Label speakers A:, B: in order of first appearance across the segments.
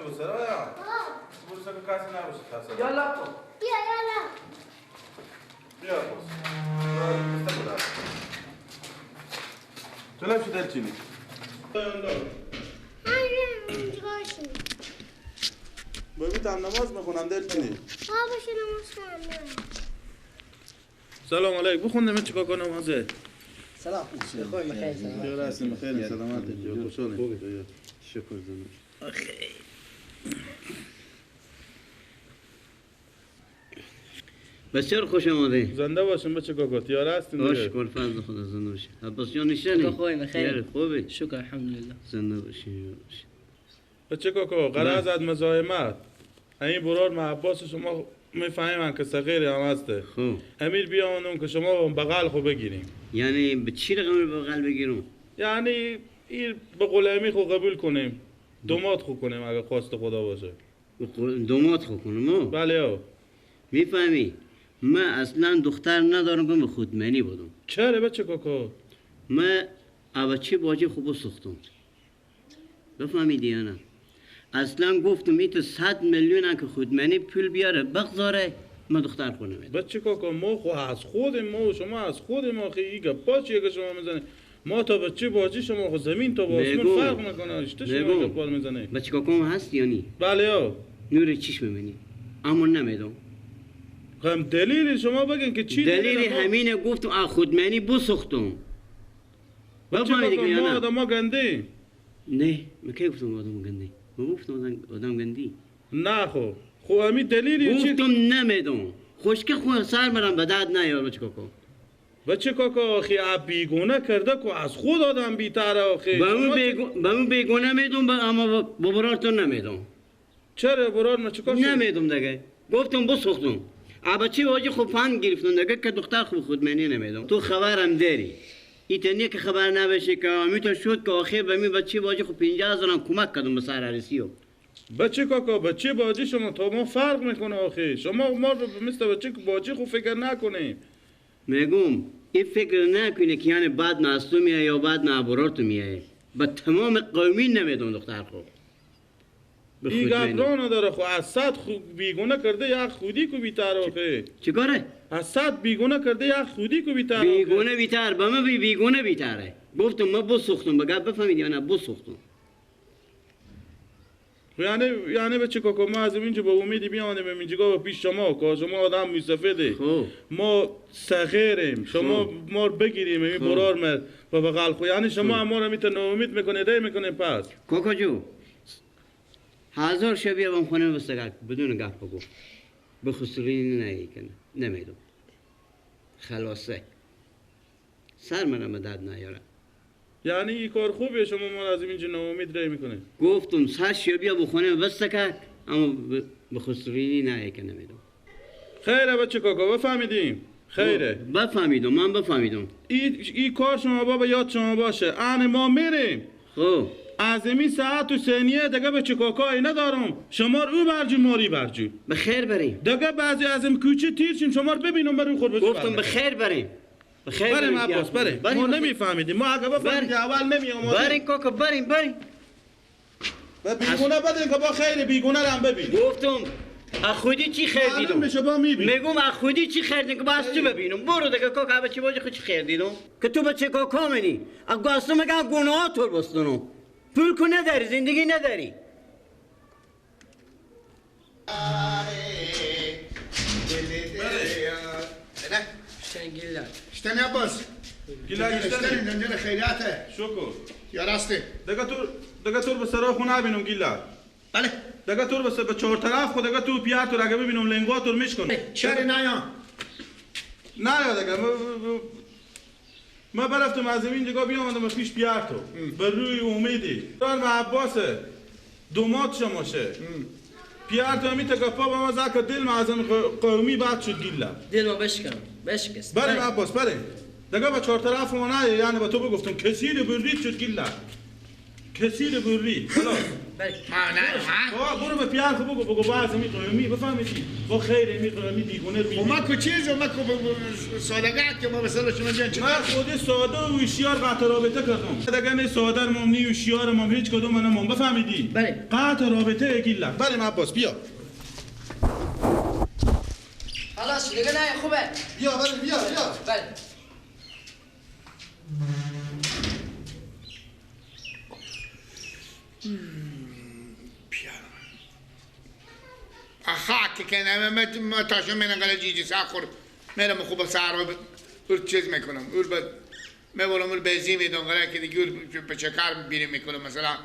A: تو سرایا برو سر کسی نباشه تصادف.
B: یالا کن.
C: بیا یالا.
A: بیا باز. تو نمیشه دلچینی. ببین هم نماز میخونم دلچینی.
C: ها باشه نماز کنم.
A: سلام علیکم. بخوندم چیکار کنم نمازه.
B: سلام. خوبی خیر سلامت.
A: خیر سلامت. خوشحالم.
D: شکر زنده. بسیار خوش آمدی.
A: زنده باشم بچه کاکا تیاره هستیم دیگه.
D: شکر فضل خدا زنده باشی. عباس جان نشانی؟
B: خوبی خیر.
D: خوبی؟
B: شکر الحمدلله.
D: زنده باشی.
A: بچه کاکا قرار از مزاحمت این برار مع عباس شما میفهمن که صغیر هم هسته.
D: خوب.
A: امیر بیامدم که شما بغل خو بگیریم.
D: یعنی به چی رقم بغل بگیرم؟
A: یعنی این به قول امیر خو قبول کنیم. دومات خو کنیم اگه خواست خدا باشه.
D: دومات خو کنم؟
A: بله.
D: میفهمی؟ من اصلا دختر ندارم که به خودمنی بودم.
A: چرا بچه کاکا؟
D: من اوچه باجه خوب ساختم. بفهمیدی یا نه؟ اصلا گفتم ایت 100 میلیون که خودمنی پول بیاره بگذاره من دختر خونه میدم.
A: بچه کاکا ما خو از خود ما و شما از خود ما خی ای گپا چیه که شما میزنی؟ ما تا بچه باجی شما خو زمین تا با آسمون فرق میکنه. اشته شما گپا میزنی.
D: بچه کاکا هست یا نی؟
A: بله.
D: نور چشم منی اما نمیدم.
A: خب دلیل شما بگین که چی
D: دلیل همینه گفتم از خودمنی بسختم. بفهمیدی که یا نه؟
A: ما آدم گنده.
D: نه من کی گفتم آدم گنده؟ من گفتم آدم گندی.
A: نه خب خب همین دلیلی چی؟
D: گفتم نمیدم. خشک خو سر مرم به درد نیار بچه کاکا.
A: بچه کاکا آخی بیگونه کرده که از خود آدم بیتره آخی.
D: به اون بیگونه میدم اما با برارتون نمیدم.
A: چرا برار من چیکار شد؟
D: نمیدم دیگه. گفتم بسختم. بچه واجی خوب فن گرفتم دیگه که دختر خوب خودمنی نمیدم. تو خبرم داری. ایتنیه که خبر نباشه که امیتا شد که آخر به می بچه باجی خب 50,000 کمک کردم به سر عروسیو.
A: بچه کاکا بچه باجی شما تا ما فرق میکنه آخه. شما ما رو مثل بچه باجی خب فکر نکنیم.
D: میگم این فکر نکنه که یعنی بعد معصوم میایه یا بعد معبرات میایه. به تمام قومی نمیدم دختر خوب.
A: این گپ را نداره خو از صد خوب بیگونه کرده یا خودی کو بیتر آخه.
D: چیکاره؟
A: از صد بیگونه کرده یا خودی کو بیتر.
D: بیگونه بیتر به من بیگونه بیتره. گفتم من بسوختم به گپ بفهمید یا نه بسوختم.
A: یعنی بچه کاکا ما از اینجا با امیدی بیانیم اینجا پیش شما که شما آدم میسفیده. ما صغیریم شما ما رو بگیریم این برار مر و بغل خو یعنی شما ما رو میتونه امید میکنه ری میکنه پس.
D: کاکا جو هزار شبیه بام خونه بستگل بدون گپ بگو به خسروی نه کنه نمیدم. خلاصه سر منم درد نیاره.
A: یعنی این کار خوبه شما ما از اینجا ناامید ری میکنه.
D: گفتم سر شبیه بخونه بستگل اما به خسروی نه کنه نمیدم.
A: خیره بچه کاکا بفهمیدیم. خیره
D: بفهمیدم من بفهمیدم.
A: این کار شما بابا یاد شما باشه. ان ما میریم.
D: خب
A: از این ساعت و ثانیه دیگه به چکاکایی ندارم. شما رو او برجو ماری برجو.
D: به خیر بریم.
A: دیگه بعضی از این کوچه تیرشیم شما رو ببینم بریم خور بزن.
D: گفتم به خیر بریم. به خیر
A: بریم عباس بریم. ما نمیفهمیدیم. ما اگه بفهمیدیم اول نمی آمدیم.
D: بریم کاکا بریم بریم.
A: به بیگونه بدین که با خیر بیگونه رو هم ببین.
D: گفتم از خودی چی خیر دیدم؟
A: میشه با میبینم.
D: میگم از خودی چی خیر دیدم که باز تو ببینم. برو دیگه کاکا بچه باجی خود چی خیر دیدم؟ که تو بچه کاکا منی. از گاستم میگم گناه تو بستونم. پول کو نداری زندگی نداری.
E: شتنی عباس گیلا گیشتنی خیریاته
A: شکر
E: یا راسته
A: دگه تور به سرا خونه بینم گیلا.
E: بله
A: دگه تور به چهار طرف خود دگه تو پیار تو اگه ببینم لنگا تور میشکنم.
E: چرا نیا؟
A: نه دگه ما برفتم از این جگاه بیامدم پیش پیار تو به روی امیدی دار به عباس دومات شماشه پیار تو همی تکپا با ما زکا دل ما از قومی بعد شد گیلا
B: دل ما بشکن بشکست.
A: بریم عباس بریم دگه با چهار طرف ما نه یعنی با تو بگفتم کسی رو برید شد گیلا. کثیر بری خلاص.
B: بله.
A: نه برو به پیار خو بگو بگو باز می قومی بفهمیدی با خیر می قومی بیگونه بی.
E: ما کو چیز ما کو سادگت که ما مثلا شما جان
A: من خود ساده و هوشیار قطع رابطه کردم. دیگه می ساده مم نی هوشیار مم هیچ کدوم من بفهمیدی.
B: بله.
A: قطع رابطه گیلا. بریم عباس بیا.
B: خلاص دیگه نه خوبه.
E: بیا بریم بیا بیا.
B: بله.
E: خاک که نه من تاشو من انقدر جیجی سخور میرم خوب سر رو چیز میکنم اول بعد میبرم اول بنزین میدم قرار که دیگه اول به چکر بیریم میکنم مثلا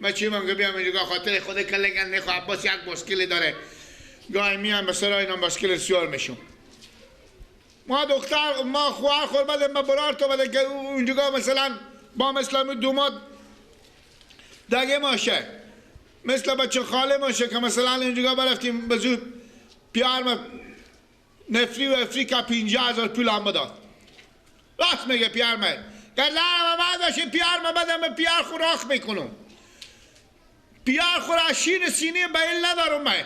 E: من چی من بیام اینجا خاطر خود کله گنده خو عباس یک باسکل داره گاهی میام مثلا اینا باسکل سوار میشم ما دختر ما خواهر خور بده ما برار تو بده که اونجا مثلا با مثلا دوماد دگه ماشه مثل بچه خاله ماشه که مثلا اینجا برفتیم به زود پیار ما نفری و افریقا 50,000 پول هم داد. راست میگه پیار ما گردنم ما باشه پیار ما بدم پیار خوراک میکنم پیار خوراشین سینه بیل ندارم من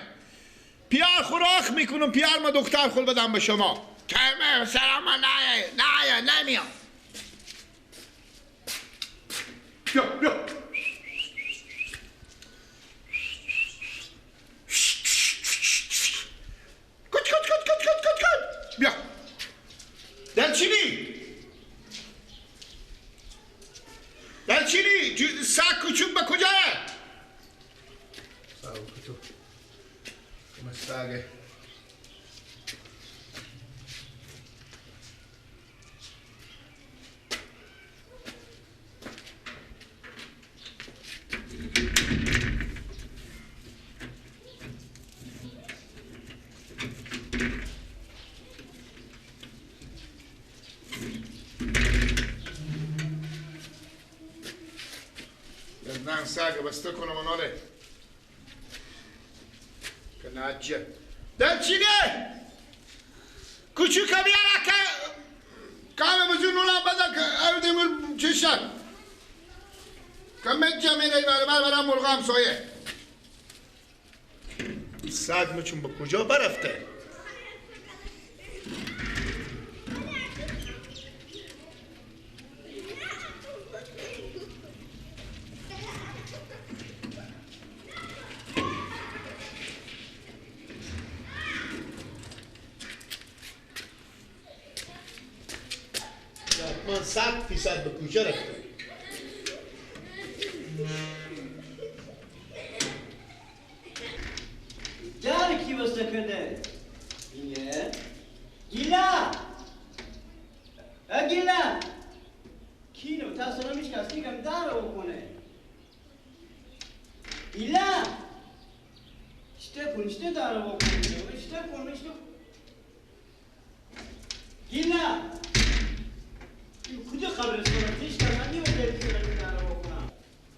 E: پیار خوراک میکنم پیار ما دختر خود بدم به شما که سلام نه نه نمیام بیا بیا کت کت کت کت کت کت کت بیا دلچینی دلچینی سگ کوچوک به کجاه؟ سگ کوچوک سگه سگ بسته کنم آناله که نجه دلچینه کوچوکه بیاره که کامه بزون نونم بده که او دیمور چشن که مجه میره بر بر برم مرغ همسایه این سگ مچون به کجا برفته؟ من 100% به کجا رفته؟
D: در کی بسته کرده؟ اینه؟ گیلا! گیلا! کی رو تصور میشکستی کم در رو بکنه؟ گیلا! اشته کن اشته در رو بکنه اشته کن اشته گیلا! کجا قبرستان رفته؟ هیچ کس من نمی‌دونه که در رو بکنم.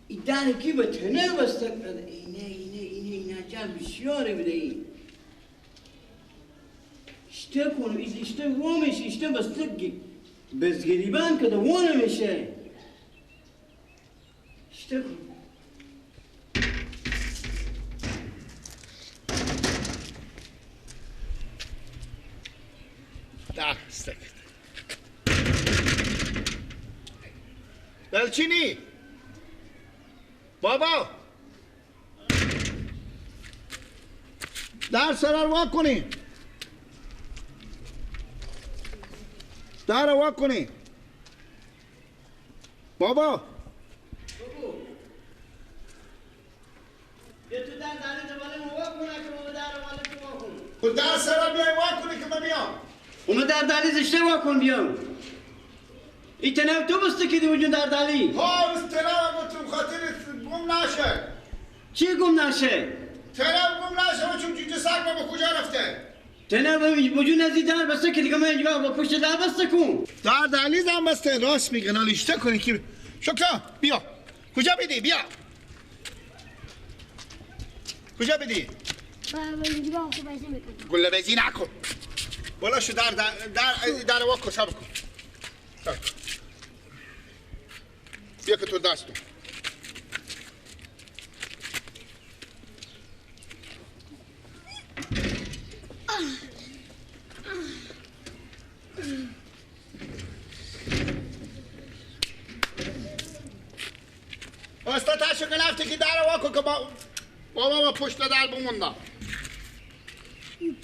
D: این در کی به تنه بسته کرده؟ اینه اینه اینه اینه عجب بسیاره بده این. اشته کن اشته وامش اشته بسته بزگریبان که دوانه میشه. اشته کن.
E: در بسته کرده. دلچینی بابا در سر وا کنی در وا کنی بابا
D: یه تو در داری تو بالا وا کنه که بابا در بالا تو وا کن
E: در سر بیای وا کنی که من بیام
D: اونو در دهلیز اشته وا کن بیام این تنه تو بسته که وجود در دهلیز
E: ها استنام گفتم خاطر گم نشه
D: چی گم نشه؟
E: تنه گم نشه چون جوجه سگ ما به کجا رفته؟
D: تنه وجود نزدیک در بسته که دیگه من اینجا با پشت در بسته کن
E: در دهلیز هم بسته راست میگن حالا اشته کنی که شکرا بیا کجا بدی بیا کجا بدی؟ گله بزی نکن بالا شو در در در در واکو صبر کن بیا که تو دستم رفتی که در واکو که بابا پشت در بموندم.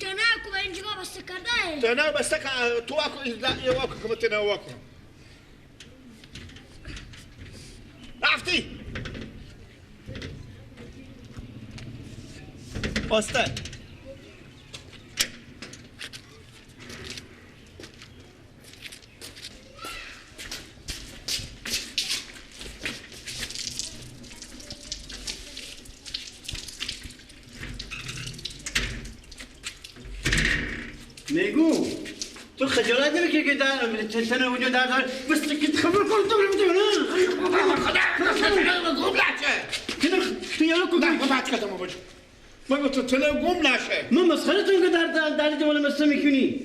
C: تنه کو اینجا بسته کرده.
E: تنه بسته که تو واکو یه واکو که تنه واکو. رفتی. بسته.
D: میگو تو خجالت نمی‌کنی که در تنه اونجا در دار بس که خبر کن تو
E: خدا گم نشه
D: تو یارو کو
E: نه بچه کدام بابا من تو تنه گم نشه
D: من مسخره تو که در در دیوال مسته میکنی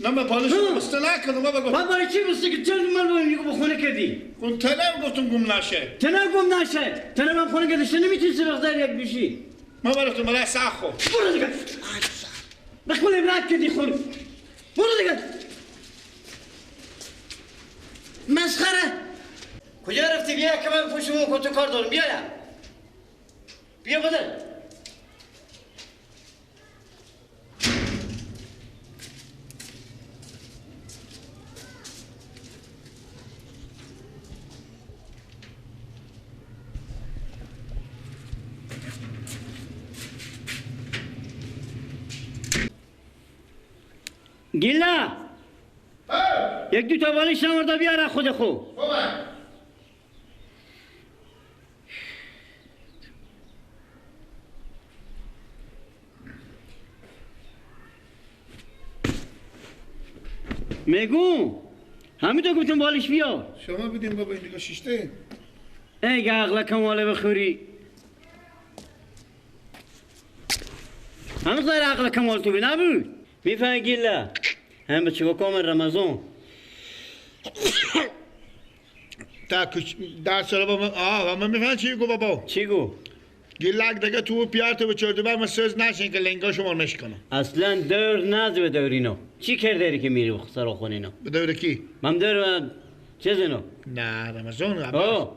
E: نه من پالش مسته نکنم بابا
D: من برای چی مسته که چند من با میگو بخونه کردی
E: اون تنه گفتم گم نشه
D: تنه گم نشه تنه من خونه گذاشته نمیتونی وقت یک بیشی
E: من برای تو ملا ساخو
D: برو دیگه بخون عبرت کردی خون برو دیگه مسخره کجا رفتی بیا که من پشمون کتو کار دارم بیا بیا بده گیلا یک دو تا بالش نورده بیاره خود خو میگو همین تو گفتم بالش بیا
E: شما بدیم بابا این دیگه شیشته
D: ای عقل کماله بخوری همین غیر عقل کمال تو بی نبود میفهمی گیلا هم بچه کامل رمضان
E: تا در سال بابا آه من میفهم چی گو بابا
D: چی گو
E: گیلک دیگه تو پیار تو به چرت بر من سوز نشین که لنگا شما مشکنم
D: اصلا دور نز به دور اینو چی کرده که میری سر خونه اینو
E: به دور کی
D: من دور چیز اینو
E: نه رمضان
D: آه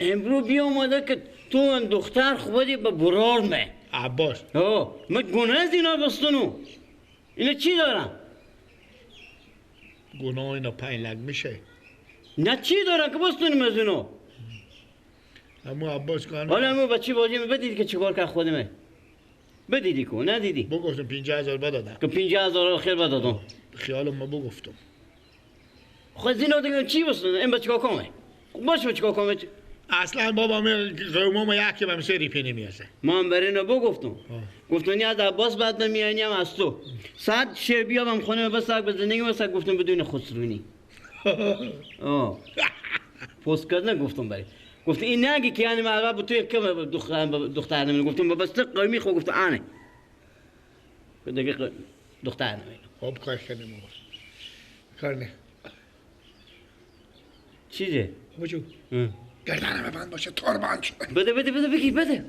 D: امرو بیا اومده که تو هم دختر خوبی به برارمه
E: عباس
D: آه من گناه از اینا بستنو اینا چی دارن؟
E: گناه اینا 5 لک میشه
D: نه چی دارن که بستونیم از اینو
E: امو عباس کنم
D: حالا امو بچه بازی بدید که چیکار کرد خودمه بدیدی کو ندیدی
E: بگفتم 50,000 بدادم
D: که 50,000 خیر بدادم
E: خیال ما بگفتم
D: خود اینا دیگه چی بستونه این بچه کنه باشه چیکار کنه
E: اصلا بابا من قومم یکی به سری پی نمیازه
D: من برای اینو بگفتم گفتم نه از عباس بعد نمیانی هم از تو صد شعر بیام خونه بس به زندگی بس گفتم بدون خسرونی آه پست کرد نگفتم برای گفت این نگی که یعنی من اول تو کم دختر نمی گفتم بس قومی خو گفت آنه دیگه دختر نمی
E: خب کار کنیم کار نه چیزه بجو گردنم بند باشه تار بند شد.
D: بده بده بده بگیر بده.